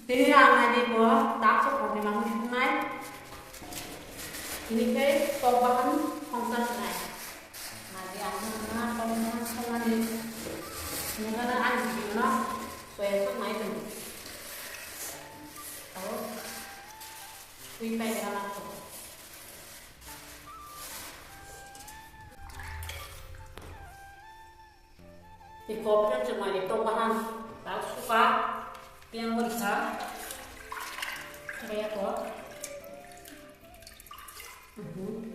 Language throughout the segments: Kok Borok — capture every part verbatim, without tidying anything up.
Tini ang nai di bo tak sok hor ni manwi sungnai. Tini khe tok bahan songsa sunai. Nai di ang nang na tok bahan songmani. Nungana ang video no soya sok nai dong. Abo twi pai dana ko. Iko friend chwng mai tok bahan tak suka piang rikha. Kaya ko. Mhm.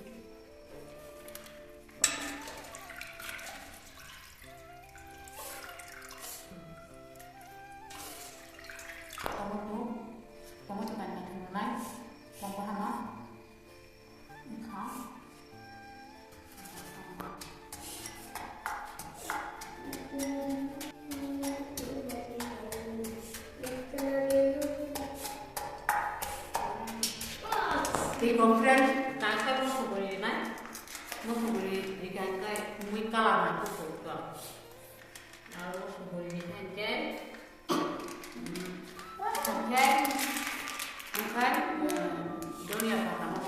Tomato, tomato kan kan nai tok bahan. Tei kok friend, tangka mosok bori nai, mosok bori ni kangkai mui kala na kuku to. Aro mosok bori ni kangkai. Oke. Oke. Dunia pertama.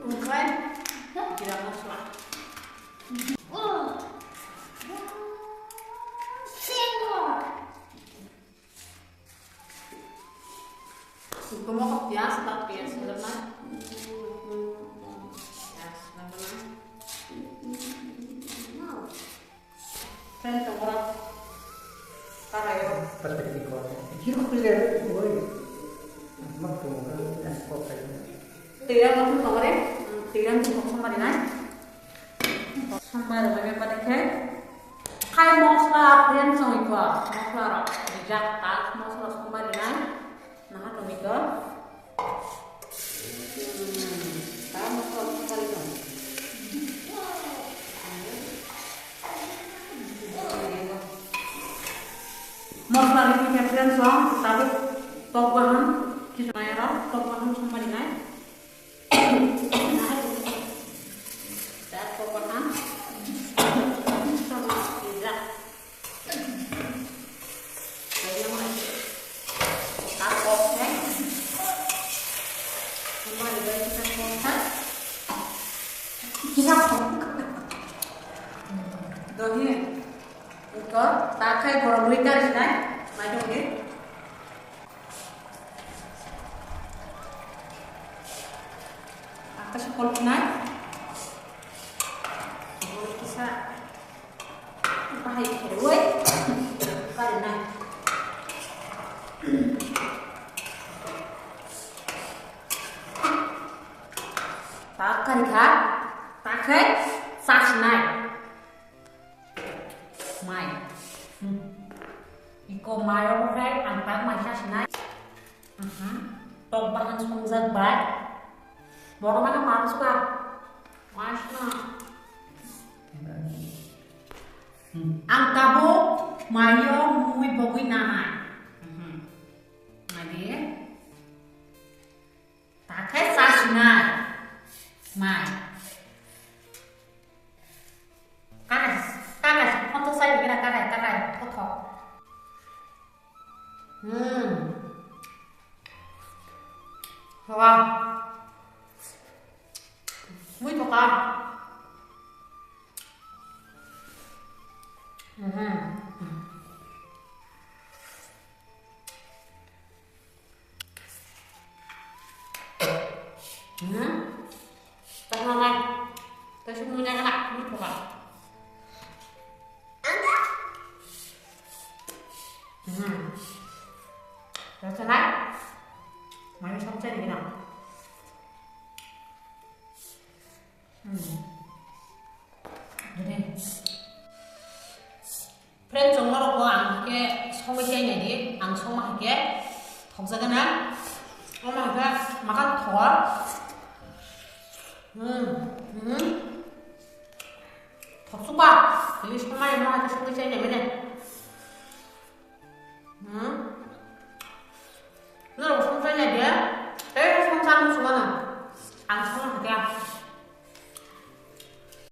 Oke. Kira masuk. Como pias, tak pias, benar? Pias, benar? Kan tongora. Karayo. Patrick ko. Kiro kule, oi. Mak tongora, yang kok kayo. Tiram aku tongore, tiram tu kok somari nai. Somari bagi pada ke. Kai mosla, pian song iko, mosla ro, rijak tak, mosla somari nai. Naha tong iko. Mosla rikha khe friends song tabuk tok bahan kisa nai aro tok bahan song mari nai. Dak tok bahan song mari nai. Dohi, iko, takhai borok rwi kari sinai, maidungni. Akasha kolpinai. Kisa. Bahai kherwi. Karina. Tak karikha. Takhai. Sasnai. Mai. Hmm. Iko mai obo khai ang tak mai sasnai. Aha. Tok bahan songjak bai. Borok mano mansuka. Masna. Ang tabuk maio mui bogwi nanai. Madi. Takhai sasnai. Mai. Kakai, kakai, kotor sai dikira kakai, kakai, kotor. Hmm. Wah. Mui toka. Mhm. Hmm? Tengah ngai. Tapi semuanya kena. Ini buka. Hmm. Rasa ngai. Manis sama saya dikit. Hmm. Jadi. Friend, chwng norok bo ang khe songwi khe nai di, ang songma hai khe thokjagana. Omo hai khe makan thok. Hmm, hmm. Thok chupa, tini songma hai khe songwi khe nai mene.